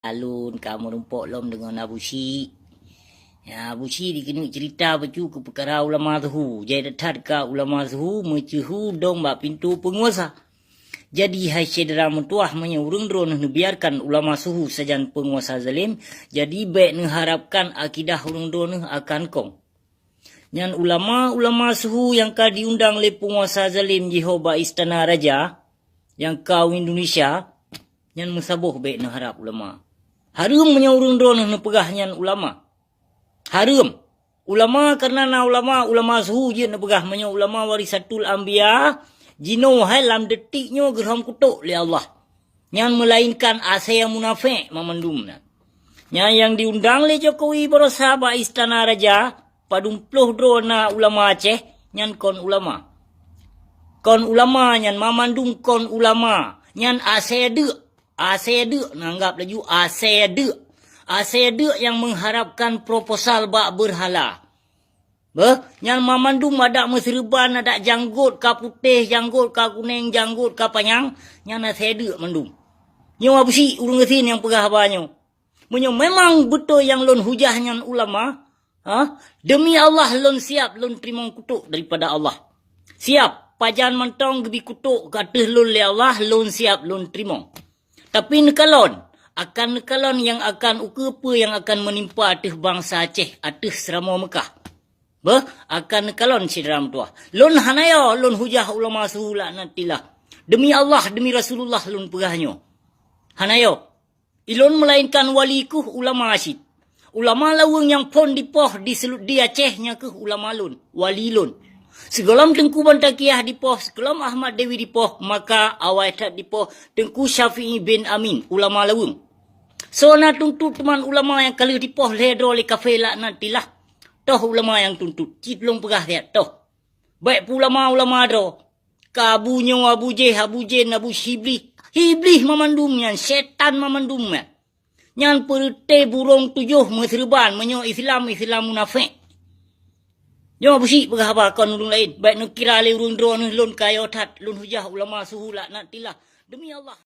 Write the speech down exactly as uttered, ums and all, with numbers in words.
Alun ka meurumpok lom deungon Abu Syik. Ya, Abu Syik dikeuneuk cerita bacut keu peukara ulama suhu. Jai that-that ka ulama suhu meuceuhu dong bak pintoe peunguasa. Jadi, hai syedara meutuwah, meunyoe ureuëng droeneueh neubiarkan ulama suhu sajan peunguasa zalim, jadi bék neuharapkan akidah ureuëng droeneueh akan kong. Nyan ulama-ulama suhu nyang ka diundang lé peunguasa zalim jiho bak istana raja nyang ka u Indonesia, nyan meusaboh bék neuharab ulama. Hareuem meunyoe ureuëng droeneueh neupeugah nyan ulama. Hareuem. Ulama kareuna na ulama, ulama suhu jeuet neupeugah meunyoe ulama warisatul anbiya, jinoe hai lam detik nyoe geurhom kutok lé Allah. Nyan meulainkan asée munafék mamandum nyan. Nyan nyang diundang lé Jokowi barosa bak istana raja, padum ploh droe na ulama Aceh, nyan kon ulama. Kon ulama nyan, mamandum kon ulama. Nyan asée deuk. Asée deuk, neuanggab laju asée deuk. Asée deuk nyang meuharabkan proposal bak beurhala. Beuh, nyan mamandum adak meuseureuban, adak janggot ka putéh, janggot ka kunéng, janggot ka panyang, nyan asée deuk mandum. Nyoe Abu Syik ureuëng gasien nyang peugah haba nyoe. Meunyoe memang beutôi nyang lôn hujah nyan ulama, ha, demi Allah lôn siab lôn teurimong kutok daripada Allah. Siab, pajan mantong geubi kutok ka ateueh lôn lé Allah, lôn siab lôn teurimong. Tapi neukalon, akan neukalon nyang akan ukeue peue nyang akan meunimpa ateueh bansa Aceh, ateueh seuramoe Meukah. Beuh, akan neukalon syedara meutuwah. Lôn hana yo lôn hujah ulama suhu laknatillah. Demi Allah, demi Rasulullah lôn peugah nyoe. Hana yo. Ilôn meulainkan wali kuh ulama cit. Ulama laweueng nyang phon dipoh di selu-, di Aceh nyan keuh ulama lôn, wali lôn. Sigohlom Teungku Bantaqiah dipoh, sigohlom Ahmad Dewi dipoh, maka awai that dipoh Teungku Syafi'i bin Amin, ulama laweueng. Soe na tuntot teuma ulama nyang ka lheueh dipoh lhée droe lé kafé laknatillah? Toh ulama nyang tuntot, cit lôn peugah siat, toh. Bék peuulama-ulama droe. Ka Abu nyoe, Abu Jéh, Abu Jén, Abu Iblih. Iblih mamandum nyan, sétan mamandum nyan. Nyan peureuté burông tujoh meuseureuban, meunyoe Islam, Islam munafék. Nyoe Abu Syik peugah haba kon ureuëng laén, bék neukira lé ureuëng droeneueh lôn ka yo that, lôn hujah ulama suhu laknatillah. Demi Allah.